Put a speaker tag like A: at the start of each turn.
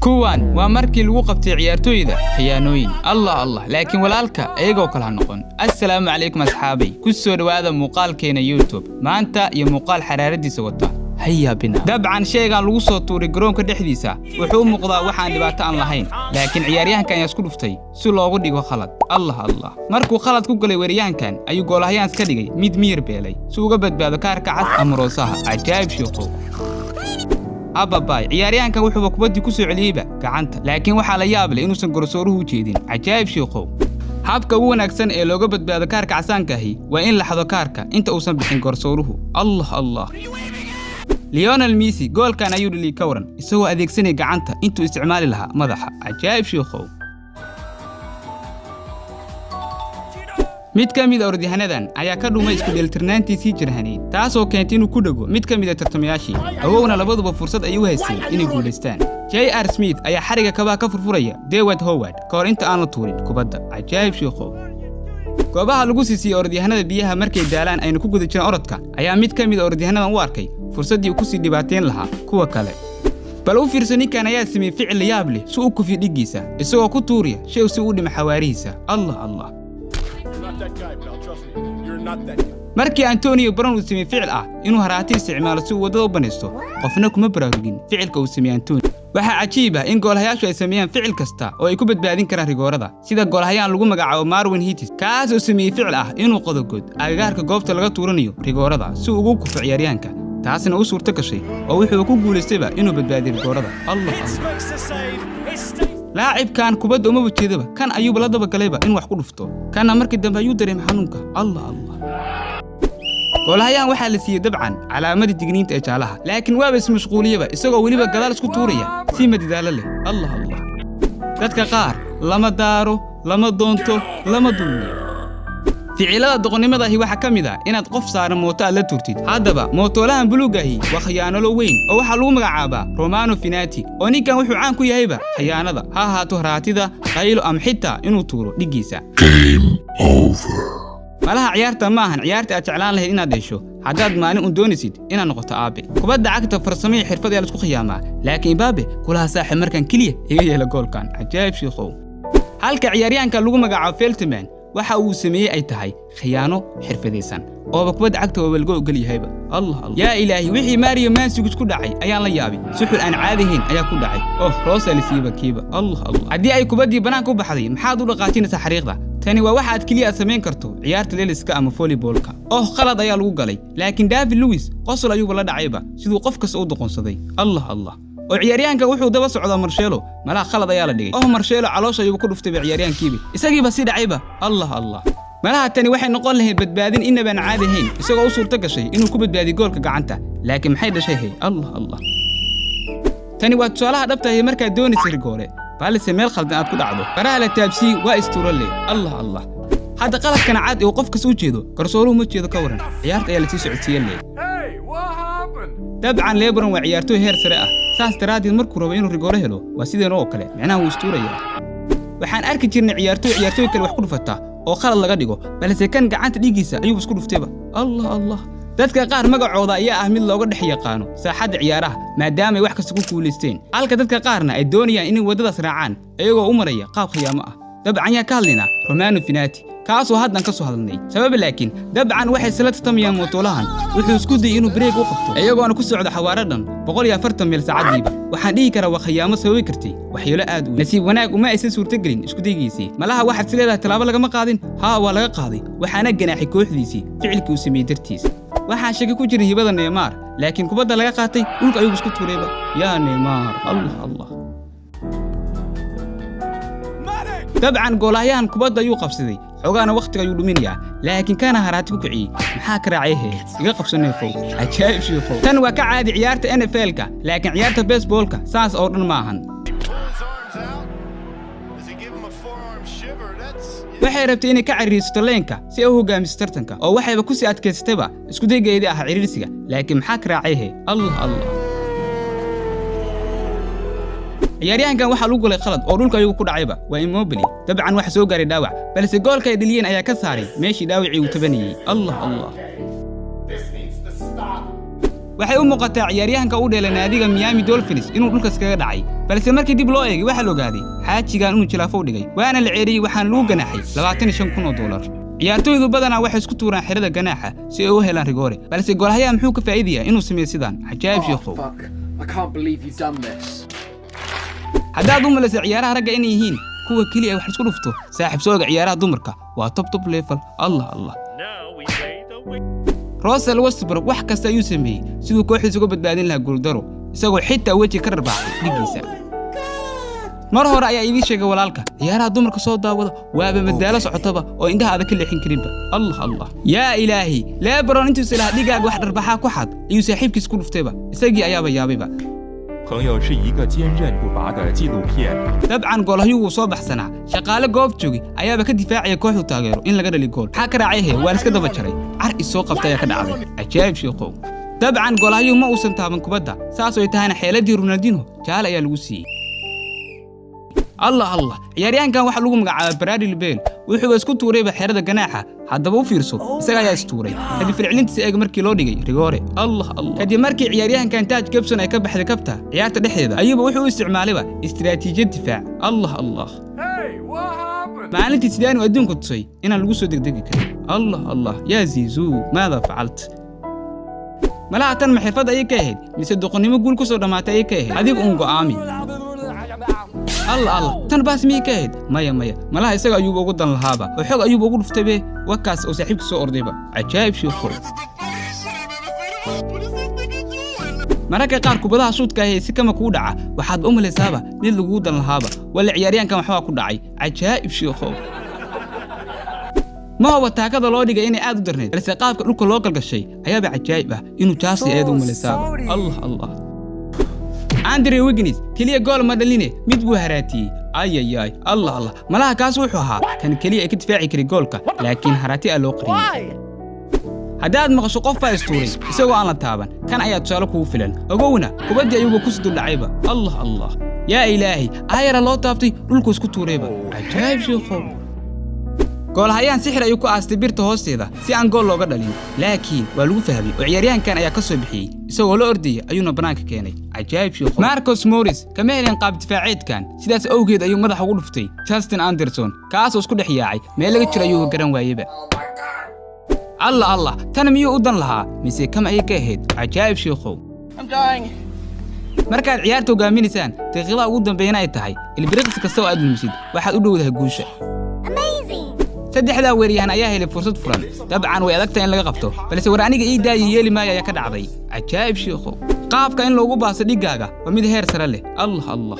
A: Kuwan waa markii lagu qabtay ciyaartooyda khiyaanooyin. Allah Allah, laakiin walaalka iyagoo kale ha noqon. Assalaamu calaykum asxaabay, ku soo dhowaada muuqaalkeena YouTube maanta iyo muuqaal xaraaradiisa wata. Hayaabina, dabcan shaygan lagu soo tuuray garoonka dhexdiisa wuxuu u muuqdaa waxaan dhibaato aan lahayn, laakiin ciyaaryahankan ayaa isku dhuftay si loogu dhigo khalad. Allah Allah, markuu khalad ku galay weeryahankan ayuu goolahayaan iska dhigay mid miyir beelay si uga badbaado kaarka cad ama roosaha. Cajaa'ib shiiqow. Ababay, ciyaaryahankan wuxuuba kubaddii ku soo celiyeyba gacanta, laakiin waxaa la yaab leh inuusan garsooruhu u jeedin. Cajaa'ib shiiqow. Habka ugu wanaagsan ee looga badbaado kaarka casaankaahi waa in la xado kaarka inta uusan bixin garsooruhu. Allah Allah, Lionel Messi goolkan ayuu dhaliyey, ka waran isagoo adeegsanaya gacanta intuu isticmaali lahaa madaxa? Cajaa'ib shiikhow. Mid ka mid a orodyahanadan ayaa ka dhumay isku dheelitirnaantiisii jirhaneyd, taasoo keentay inuu ku dhego mid ka mid a tartamayaashii. Awowna labaduba fursad ay u haysteen inay guulaystaan. J R Smith ayaa xariga kabaha ka furfuraya Deward Howard ka hor inta aan la tuurin kubadda. Cajaa'ib shiikhow. Goobaha lagu siisiyey orodyahanada biyaha markay daalaan ayna ku guda jiraan orodka ayaa mid ka mid a orodyahannadan u arkay fursaddii uu ku sii dhibaateyn lahaa kuwa kale. Bal u fiirso, ninkan ayaa sameeyey ficil la yaab leh si u kufiyo dhiggiisa, isagoo ku tuuriya shay si u dhima xawaarihiisa. Allah Allah.
B: You're not that guy, pal. Trust me. You're not that guy.
A: Markii Antonio Brown uu sameeyey ficil ah inuu haraati isticmaalo si uu waddada u banaysto, qofna kuma baraarugin ficilka uu sameeyey Antonio. Waxaa cajiib ah in goolhayaashu ay sameeyaan ficil kasta oo ay ku badbaadin karaan rigoorada, sida goolhayaan lagu magacaabo Marwin Hitis, kaas oo sameeyey ficil ah inuu qodo god agagaarka goobta laga tuuranayo rigoorada si uu ugu kufo ciyaaryahanka, taasna u suurto gashay oo wuxuu ku guulaystayba inuu badbaadiyo rigoorada. Allah Allah.
C: Makes the save. It stays.
A: Laacibkan kubadda umaba jeedaba, kan ayuuba la dabagalayba in wax ku dhufto, kanna markii dambe ayuu dareemay xanuunka. Allah Allah. Goolahayaan waxaa la siiyey dabcan calaamadii digniinta ee jaalaha, laakiin waaba ismashquuliyaba isagoo weliba gadaal isku tuuraya si madadaalo leh. Allah Allah. Dadka qaar lama daaro, lama doonto, lama dulmiyo. Ficilada doqonnimadahi waxaa ka mid ah inaad qof saaran mooto aad la turtid. Haddaba mootoolahan buluugahi waa khiyaanolo weyn oo waxaa lagu magacaabaa Romano Finati, oo ninkan wuxuu caan ku yahayba khiyaanada, ha ahaato raatida, qaylo ama xitaa inuu tuuro dhiggiisa. Malaha ciyaarta ma ahan ciyaarta aad jeclaan lahayd inaad hesho haddaad maalin un doonaysid inaad noqoto aabe. Kubadda cagta farsamo iyo xirfad ayaa laisku khiyaamaa, laakiin Mbappe kulaha saaxib markan keliya iga yeela goolkan. Cajaa'ib shiikhow. Halka ciyaaryahanka lagu magacaabo Feltman waxa uu sameeyey ay tahay khiyaano xirfadaysan ooba kubadda cagta waaba laga ogol yahayba. Allah Allah, yaa ilaahi. Wixii Mario Mandzukic ku dhacay ayaan la yaabay. Suxul aan caadihayn ayaa ku dhacay. Oh, roosa la siiba kiiba. Allah Allah. Haddii ay kubaddii bannaanka u baxday, maxaad u dhaqaajinaysaa xariiqda? Tani waa waxa aad keliya aad samayn karto ciyaarta leeliska ama volleybolka. Oh, qalad ayaa lagu galay, laakiin David Luiz qosol ayuuba la dhacayba siduu qof kasta u doqonsaday. Allah allah. Oo ciyaaryahanka wuxuu daba socdaa Marcelo. Malaha khalad ayaa la dhigay. Oh, Marcelo caloosha ayuuba ku dhuftayba ciyaaryahankiiba, isagiiba sii dhacayba. Allah allah. Malaha tani waxay noqon lahayd badbaadin inabaan caadi ahayn, isagoo u suurto gashay inuu ku badbaadiyo goolka gacanta, laakiin maxay dhashay hay? Allah allah. Tani waa tusaalaha dhabta ahi markaad doonaysa rigoore balse meel khaldan aad ku dhacdo, faraha la taabsii waa istuuro leh. Allah allah. Hadda qaladkana cad ee uu qof kasta u jeedo, garsooruhu ma jeedo, ka waran? Ciyaarta ayaa lasii socodsiiye leh.
B: Hey, what happened?
A: Dabcan LeBron waa ciyaartooy heer sare ah, saas daraaddeed markuu rabo inuu rigoore helo waa sideen oo kale, micnaha wuu istuurayaa. Waxaan arki jirnay ciyaartooy ciyaartooy kale wax ku dhufata oo qalad laga dhigo, balse kan gacanta dhiiggiisa ayuu isku dhuftayba. Allah allah. Dadka qaar magacooda ayaa ah mid looga dhex yaqaano saaxadda ciyaaraha maadaama ay wax kasta ku guulaysteen, halka dadka qaarna ay doonayaan inay waddadaas raacaan iyagoo u maraya qaab khiyaamo ah. Dabcan yaa ka hadlaynaa? Romano Finati, kaasoo haddan ka soo hadalnay sabab, laakiin dabcan waxay isla tartamayaan mootoolahan. Wuxuu isku dayey inuu break u qabto iyagoona ku socda xawaaro dhan 140 mayl saacaddiiba. Waxaan dhihi karaa waa khiyaamo sababi kartay waxyeelo aad u weyn. Nasiib wanaag uma aysan suurtagelin iskudaygiisii. Malaha waxaad is leedahay tallaabo lagama qaadin. Haa, waa laga qaaday, waxaana ganaaxay kooxdiisii ficilkii uu sameeyey dartiis. Waxaa shaki ku jiray hibada Neymar, laakiin kubadda laga qaatay dhulka ayuu isku tuurayba. Yaa Neymar. Allah allah. Dabcan goolahyahan kubadda ayuu qabsaday, xoogaana wakhtiga ayuu dhuminayaa, laakiin kana haraati ku kiciyey. Maxaa ka raacay hee? Iga qabso neefow. Cajaa'ib shiikow. Tan waa ka caadi ciyaarta NFL-ka, laakiin ciyaarta baseballka saas oo dhan maahan.
B: He pull his arms out? Does he give him a forearm shiver? That's
A: Waxay rabtay inay ka ciriirsato leenka si ay u hogaamiso tartanka, oo waxayba ku sii adkaysatayba iskudaygeedii ahaa ciriirsiga, laakiin maxaa ka raacay he? Allah allah. Ciyaaryahankan waxaa lagu galay khalad oo dhulka ayuu ku dhacayba. Waa Immobile. Dabcan waxa soo gaaray dhaawac, balse goolka ay dhaliyeen ayaa ka saaray meeshii dhaawacii uu tabanayey. Allah allah.
B: This needs to stop.
A: Waxay u muuqataa ciyaaryahanka u dheelay naadiga Miami Dolphins inuu dhulkas kaga dhacay, balse markii dib loo eegay waxaa la ogaaday xaajigan inuu jilaafo u dhigay, waana la ceeriyey, waxaana lagu ganaaxay $25,000. Ciyaartoydu badanaa waxay isku tuuraan xerada ganaaxa si ay u helaan rigoore, balse goolhayaha muxuu ka faa'iidayaa inuu sameeyo sidaan? Cajaa'ib sheekhow.
D: Fuck. I can't believe you've done this.
A: Haddaad u malaysa ciyaaraha ragga inay yihiin kuwa keliya ay wax isku dhufto, saaxiib, sooga ciyaaraha dumarka waa top top level. Allah Allah.
C: Now we play the wait.
A: Russell Westbrook wax kasta ayuu sameeyey siduu kooxdiisa uga badbaadin lahaa guuldaro, isagoo xitaa weji ka rarbaaxay dhiggiisa. Mar hore ayaa idiin sheegay, walaalka, ciyaaraha dumarka soo daawada, waaba madaalo socotaba oo indhaha adag ka leexin karinba. Allah Allah, yaa ilaahi! LeBron intuusa lahaa dhigaaga wax dharbaxaa ku xad ayuu saaxiibkiis ku dhuftayba, isagii ayaaba yaabayba.
E: 朋友是一个坚韧不拔的纪录片。
A: Dabcan goolhayu wuu soo baxsanaa. Shaqaale goob joogi ayaaba ka difaacaya kooxdu taageero in laga dhali gool. Maxaa ka raacay? He, waa iska daba jaray, car is soo qabtay ayaa ka dhacday. Cajaa'ib sheekhow. Dabcan goolhayu ma uusan taaban kubadda, saas oo ay tahayna xeeladii Ronaldinho jaale ayaa lagu siiyey. Allah Allah, ciyaaryahankan waxaa lagu magacaabaa Bradley Bale, wuxuuba isku tuurayba xerada ganaaxa. Haddaba u fiirso, isaga ayaa istuuray. Kadib falcelintiisa eeg markii loo dhigay rigoore. Allah Allah. Kadib markii ciyaaryahankan Taj Gibson ay ka baxday kabta ciyaarta dhexdeeda, ayuuba wuxuu u isticmaalayba istiraatiijiyad difaac. Allah Allah.
B: Hey, what happened?
A: Maalintii sidaanu adduunka tusay inaan lagu soo degdegi karin. Allah Allah, yaa Zizou, maada facalt? Malaha tan ma xirfad ayay ka ahayd mise doqonnimo guul ku soo dhammaatay ayay ka ahayd? Adiga uun go'aami. Allah Allah, tan baas miyay ka ahayd? Maya maya, malaha isaga ayuuba ugu dan lahaaba oo xog ayuuba ugu dhuftaybe. Wakaas oo saaxiibka soo ordayba. Cajaa'ib shiikhow.
B: What is this nigga doing?
A: Mararka qaar kubadaha shuudka ah ee si kama kuu dhaca waxaad u malaysaaba mid laguu dan lahaaba. Walla ciyaaryahankan waxbaa ku dhacay. Cajaa'ib shiikhow. Ma huba taakada loo dhigay inay aad u darnayd, balse qaabka dhulka loo galgashay ayaaba cajaa'ib ah inuu jaasi aad u malaysaaba. Allah allah. Andre Wiggins keliya gool ma dhaline, mid buu haraatiyey. Ayayay, Allah Allah, malaha kaas wuxuu ahaa kan keliya ay ka difaaci karay goolka, laakiin haraati aa loo qariyey. Haddaad maqasho qof baa istuuray isagoo aan la taaban, kan ayaa tusaale kugu filan. Ogowna kubaddii ayuuba ku duldhacayba. Allah allah, yaa ilaahi! Aayara loo taabtay, dhulku isku tuurayba. Cajaa'ib shiikhow. Goolhayaan sixir ayuu ku aastay birta hoosteeda si aan gool looga dhalin, laakiin waa lagu fahmay oo ciyaaryahankan ayaa ka soo bixiyey, isagoo la ordaya ayuuna bannaanka keenay. Cajaa'ib shiikhow. Marcus Morris kama helin qaab difaaceedkan, sidaas awgeed ayuu madaxa ugu dhuftay Justin Anderson, kaasoo isku dhex yaacay, meel laga jiro ayuu garan waayeyba. Allah Allah, tan miyuu u dan lahaa mise kam ayay ka ahayd? Cajaa'ib shiikhow. Markaad ciyaarta hogaaminaysaan, daqiiqadaha ugu dambeeyana ay tahay, ilbiriqsi kasta oo aad lumisid waxaad u dhowdahay guusha. Saddexdaa weeryahan ayaa helay fursad furan. Dabcan way adagtahay in laga qabto, balse war aniga ii daayi yeeli maayo ayaa ka dhacday. Cajaa'ib shiikhow. Qaabka in loogu baaso dhiggaaga waa mid heer sare leh. Allah allah.